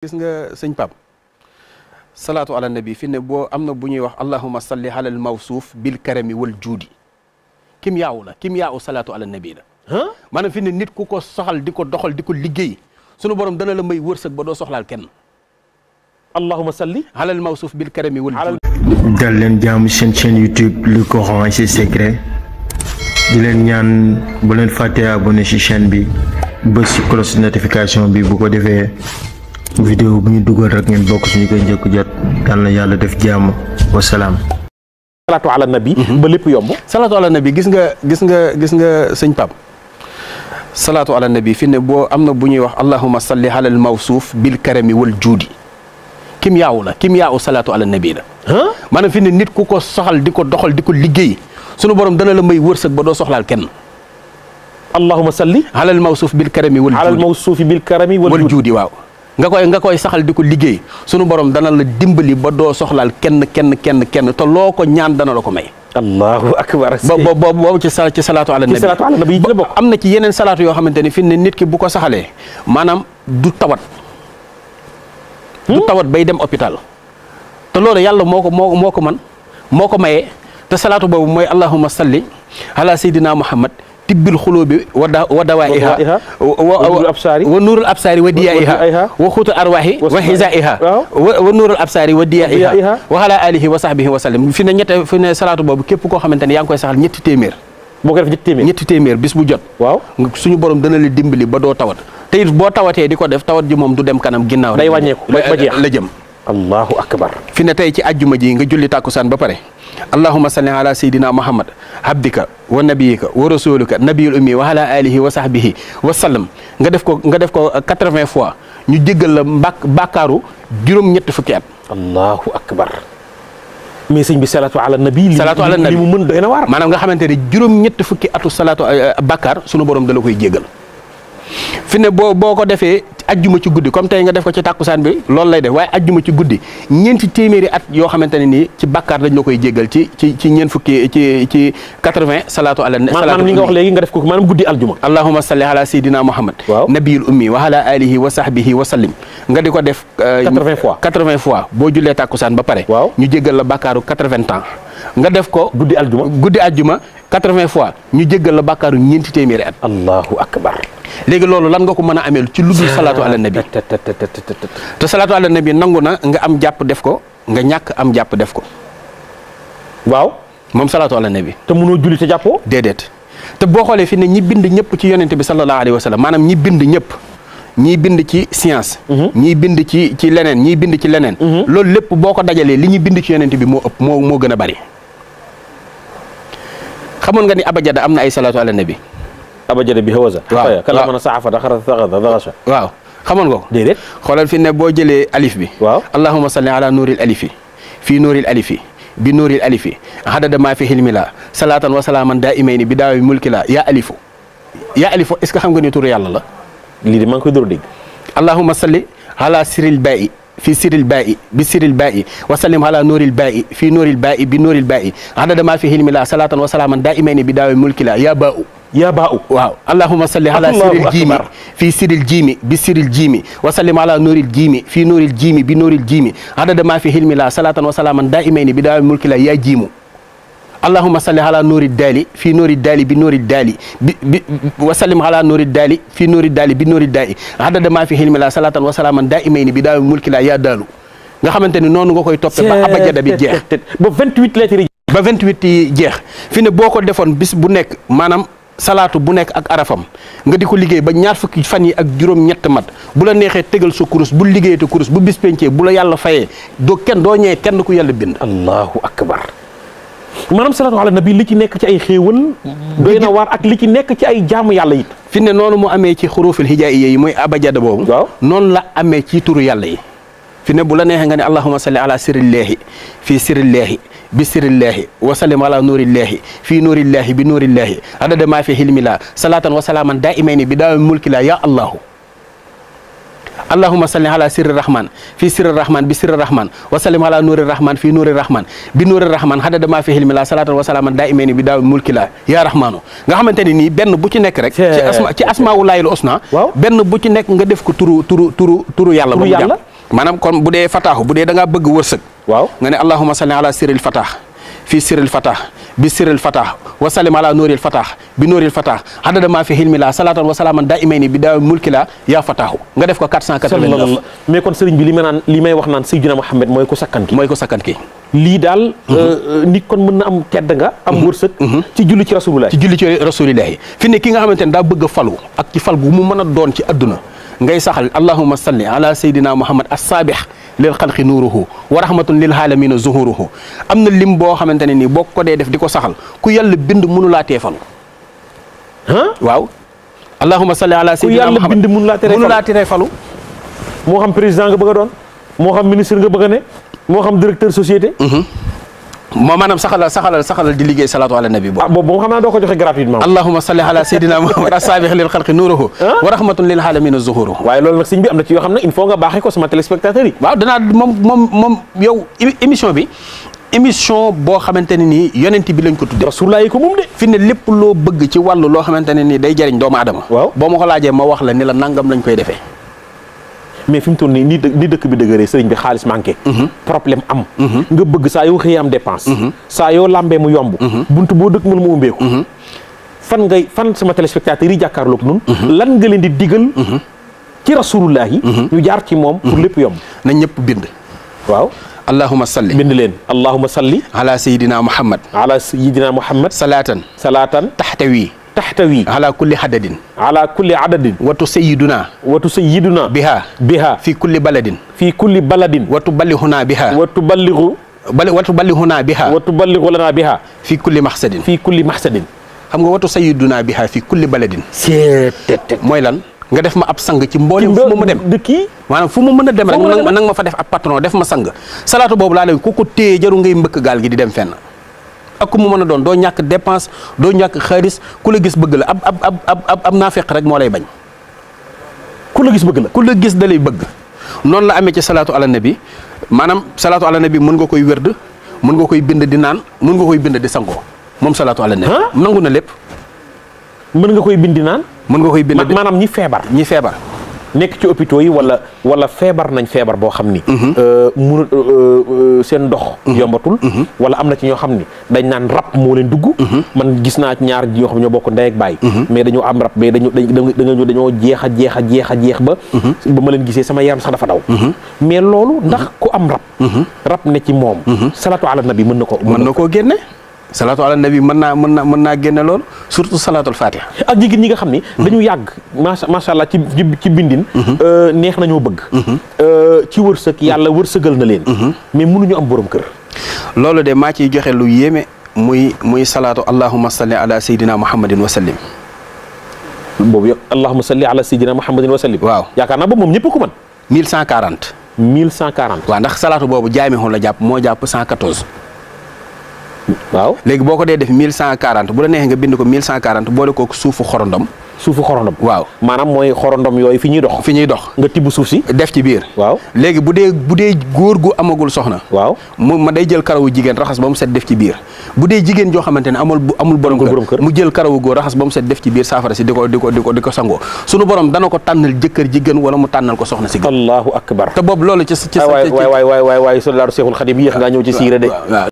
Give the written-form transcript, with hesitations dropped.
gis nga sëñ Pape salaatu ala nabi fi ne boo am na bu ñuy wax allahumma salli ala al mawsuuf bil karami wal juudi kim yaawu la kim yaawu salaatu ala nabi la maanaam fi ne nit ku ko soxal di ko doxal di ko liggéey sunu borom dana la may wërsëg ba doo soxlaal kenn allahumma salli ala al mawsuuf bil karami wal juudi dal leen jaamu seen chaîne YouTube le Coran et ses secrets di leen ñaan bu leen fàtte abonné ci chaîne bi bës ci cloche notification bi bu ko defee vidéo bu ñu dugal rek ngeen bokk suñu koy njëkk jot yal na yàlla def jàmm wasalaam. salaatu ala nabi ba lépp yomb. salaatu ala nabi gis nga sëñ Pape salaatu ala nabi fi ne boo am na bu ñuy wax allahumma salli ala al mawsuuf bil karami wal juudi kim yaawu la kim yaawu salaatu ala nabi la maanaam fi ne nit ku ko soxal di ko doxal di ko liggéey sunu borom dana la may wërsëg ba doo soxlaal kenn allahumma salli ala al mawsuuf bil karami wal juudi ala al mawsuufi bil karami wal juudi waaw nga koy saxal di ko liggéey sunu borom dana la dimbali ba doo soxlaal kenn te loo ko ñaan dana la ko may. allahu akbar. boobu ci salaatu ala nabi. ci salaatu ala nabi la bokk. am na ci yeneen salaatu yoo xamante ni fi ne nit ki bu ko saxalee maanaam du tawat. du tawat bay dem hôpital. te loolu yàlla moo ko mayee te salaatu boobu mooy allahumma salli ala sayyidina muhammad tibbil xulóobi wa dawaa'iha wa nuurul absaari wa diyaa'iha wa xuutul arwaahi wa xizaa'iha wa nuurul absaari wa diyaa'iha wa ala alihi wa sahbihi wa sallam fi ne salaatu boobu képp koo xamante ne yaa ngi koy saxal ñetti téeméer boo ko def ñetti téeméer bis bu jot waaw suñu borom dana la dimbali ba doo tawat te it boo tawatee di ko def tawat ji moom du dem kanam ginnaaw day wàññeeku ba jeex la jëm allahu akbar fi ne tey ci àjjuma ji nga julli tàkkusaan ba pare allahumma salli ala sayyidina muhammad habdika wa nabiyika wa rasulika nabiyul ummi wa ala alihi wa sahbihi wa sallam nga def ko 80 fois ñu jéggal la bàkkaaru juróom-ñetti fukki at allahu akbar mais sëñ bi salaatu ala nabi li mu mën doy na waar maanaam nga xamante ne juróom-ñetti fukki atu salaatu bàkkaar sunu borom da la koy jéggal fi ne boo ko defee ajjuma ci guddi comme tey nga def ko ci tàkkusaan bi loolu lay def waaye ajjuma ci guddi ñeenti téeméeri at yoo xamante ne nii ci bàkkaar dañ la koy jéggal ci ñeent fukki ci 80 salaatu ala maanaam li nga wax léegi nga def ko maanaam guddi aljuma allahumma salli ala sayyidina muhammad nabiyul ummi wa ala alihi wa sahbihi wa sallim nga di ko def 80 fois boo jullee tàkkusaan ba pare ñu jéggal la bàkkaaru 80 ans nga def ko guddi aljuma 80 fois ñu jéggal la bàkkaaru ñeenti téeméeri at allahu akbar léegi loolu lan nga ko mën a ameel ci lu dul salaatu ala nabi te salaatu ala nabi nangu na nga am jàpp def ko nga ñàkk am jàpp def ko waaw moom salaatu ala nabi te mënoo julli te jàppoo déedéet te boo xoolee fi ne ñi bind ñëpp ci yonente bi sallallahu alayhi wa sallam maanaam ñi bind ñëpp ñii bind ci science ñii bind ci leneen ñii bind ci leneen loolu lépp boo ko dajalee li ñuy bind ci yonente bi moo ëpp moo gën a bari xamoon nga ni abajada am na ay salaatu ala nabi abajada bi hawaza kala mën a saafada xarasa waaw xamoon nga ko déedéet xoolal fi ne boo jëlee alif bi waaw allahumma salli ala nuuril alifi fii nuuril alifi bi nuuril alifi hadada maa fi hilmi la salaatan wa salaaman daa imayni bi daawi mulki la yaa alifu est-ce que xam nga ni turu yàlla la lii de maa ngi koy door dégg allahumma salli ala siril ba'i fi siril ba'i bi siril ba'i wa sallim ala nuuril ba'i fi nuuril ba'i bi nuuril ba'i hadada maa fi hilmi la salaatan wa salaaman daa imayni bi daawi mulki la yaa baa'u waaw allahumma salli ala siril jiimi fii siril jiimi bi siril jiimi wa sallim ala nuuril jiimi fii nuuril jiimi bi nuuril jiimi adada maa fi hilmi la salatan wa salaaman daa imayni bi daawi mulki la yaa jiimu allahumma salli ala nuuril daali fii nuuril daali bi nuuril daali bi wa sallim ala nuuril daali fii nuuril daali bi nuuril daali adada maa fi hilmi la salatan wa salaaman daa imayni bi daawi mulki la yaa daalu nga xamante ni noonu nga koy toppe ba abajada bi jeex ba 28 lettres ba 28 yi jeex fi ne boo ko defoon bis bu nekk maanaam salaatu bu nekk ak arafam nga di ko liggéey ba ñaar fukki fan yi ak juróom-ñett mat bu la neexee tegal sa kurus bu liggéeyee te kurus bu bis pencee bu la yàlla fayee doo ñëwee kenn ku yàlla bind allahu akbar maanaam salaatu ala nabi li ci nekk ci ay xéewal doy na waar ak li ci nekk ci ay jaamu yàlla it fi ne noonu mu amee ci xurufil hijaaiya yi mooy abajada boobu noonu la amee ci turu yàlla yi fi ne bu la neexee nga ne allahumma salli ala sirillaahi fii sirillaahi bi sirillaahi wa sallim ala nuurillaahi fii nuurillaahi bi nuurillaahi adada maa fi hilmi la salaatan wa salaaman daa imayni bi daawi mulki la yaa allahu allahumma salli ala sirri rahman fii sirri rahman bi sirri rahman wa sallim ala nuuri rahman fii nuuri rahman bi nuuri rahman hadada maa fi hilmi la salaatan wa salaaman daa imayni bi daawi mulki la yaa rahmaanu nga xamante ne nii benn bu ci nekk rek ci asmaa'ullaahil husnaa benn bu ci nekk nga def ko turu yàlla ba mu jàpp maanaam kon bu dee fataaxu bu dee da ngaa bëgg wërsëg. waaw nga ne allahumma salli ala sirril fataax fii sirril fataax bi sirril fataax wa sallim ala nuuril fataax bi nuuril fataax adada maa fi hilmi la salaatan wa salaaman daa imayni bi daa mulki la yaa fataaxu nga def ko 489. mais kon sëriñ bi li may wax naan Seydina Muhammad mooy ko sakkan ki. mooy ko sakkan ki. lii daal. nit kon mën na am tedd nga. am wërsëg. ci julli ci rasulullah. ci julli ci rasulillah fi ne ki nga xamante ne daa bëgg a falu ak ci fal gu mu mën a doon ci adduna ngay saxal allahumma salli ala sayyidina muhammad as-saabix lil xalqi nuuruhu wa rahmatun lil aalamina zuhuruhu am na lim boo xamante ne nii boo ko dee def di ko saxal ku yàlla bind mënu laa tee falu. waaw. allahumma salli ala sayyidina muhammad ku yàlla bind mënu laa teree falu. moo xam président nga bëgg a doon moo xam ministre nga bëgg a ne moo xam directeur société. moo maanaam saxalal di liggéey salaatu ala nabi boobu. boobu moom xam naa doo ko joxe gratuitement. allahumma salli ala sayyidina muhammad as-saabix lil xalqi nuuruhu wa rahmatun lil aalamina zuhuruhu. waaye loolu nag sëñ bi am na ci yoo xam ne il faut nga baaxee ko sama téléspectateurs yi. waaw danaa moom yow émission bi émission boo xamante ne nii yonent bi lañ ko tuddee. rasulullah yi ko moom de. fi ne lépp loo bëgg ci wàllu loo xamante ne nii day jëriñ doomu aadama. waaw boo ma ko laajee ma wax la ni la nangam lañ koy defee. mais fi mu toll nii ni dëkk bi dëgëree sëriñ bi xaalis manqué. problème am. nga bëgg saa yoo xëyee am dépense. saa yoo lambee mu yomb. buntu boo dëkk mën mu umbeeku. fan sama téléspectateurs yi jàkkaarloog nun lan nga leen di digal. ci rasulullah yi. ñu jaar ci moom. pour lépp yomb. na ñëpp bind. waaw. allahumma salli. bind leen allahumma salli. ala sayyidina muhammad. ala sayyidina muhammad. salaatan. taxtawi. ala kulli adadin. watu sayyiduna. biha. fi kulli baladin. watu ballihuna biha. lana biha. fi kulli maxsadin. xam nga watu sayyiduna biha fi kulli baladin. mooy lan. nga def ma ab sang ci mboolem fu mu mën a dem maanaam fu mu mën a dem rek nang ma fa def ab patron def ma sang salaatu boobu laa leen ku ko téye jaru ngay mbëkk gaal gi di dem fenn ak ku mu mën a doon doo ñàkk dépense doo ñàkk xaalis ku la gis bëgg la ab naafeq rek moo lay bañ. ku la gis bëgg la ku la gis da lay bëgg noonu la amee ci salaatu ala nabi maanaam salaatu ala nabi mën nga koy wérd mën nga koy bind di naan mën nga koy bind di sangoo moom salaatu ala nabi nangu na lépp. mën nga koy bind di naan. mën nga koy bind maanaam ñi feebar. nekk ci hôpitaux yi wala feebar nañ feebar boo xam ni. mënul seen ndox. yombatul. wala am na ci ñoo xam ni dañ naan rab moo leen dugg. man gis naa ñaar yoo xam ñoo bokk ndey ak baay. mais dañoo am rab mais dañoo jeex ba. ba ma leen gisee sama yaram sax dafa daw. mais loolu ndax ku am rab. rab ne ci moom. salaatu ala nabi mën na koo génne. salaatu ala nabi mën naa génne loolu surtout salaatul fatiha. ak jigéen ñi nga xam ni. dañu yàgg macha allah ci bindin. neex nañoo bëgg. ci wërsëg yàlla wërsëgal na leen. mais mënuñu am borom kër. loolu de maa ciy joxe lu yéeme muy salaatu allahumma salli ala sayyidina muhammadin wa sallim. boobu yëpp allahumma salli ala sayyidina muhammadin wa sallim. waaw yaakaar naa boobu moom ñëpp ko mën. 1140. 1140. waaw ndax salaatu boobu jaamixu la jàpp moo jàpp 114. waaw léegi boo ko dee def 1140 bu la neexee nga bind ko 1140 boole ko suufu xorondom. waaw maanaam mooy xorondom yooyu fi ñuy dox. nga tibb suuf si def ci biir. waaw léegi bu dee góor gu amagul soxna. waaw ma day jël karawu jigéen raxas ba mu set def ci biir. bu dee jigéen joo xamante ne amul borom kër mu jël karawu góor raxas ba mu set def ci biir saafara si di ko sangoo sunu borom dana ko tànnal jëkkër ji gën wala mu tànnal ko soxna si gën. allahu akbar te boobu loolu ci waay soldaru Seexul Xadim yéex ngaa ñëw ci siire de. waaw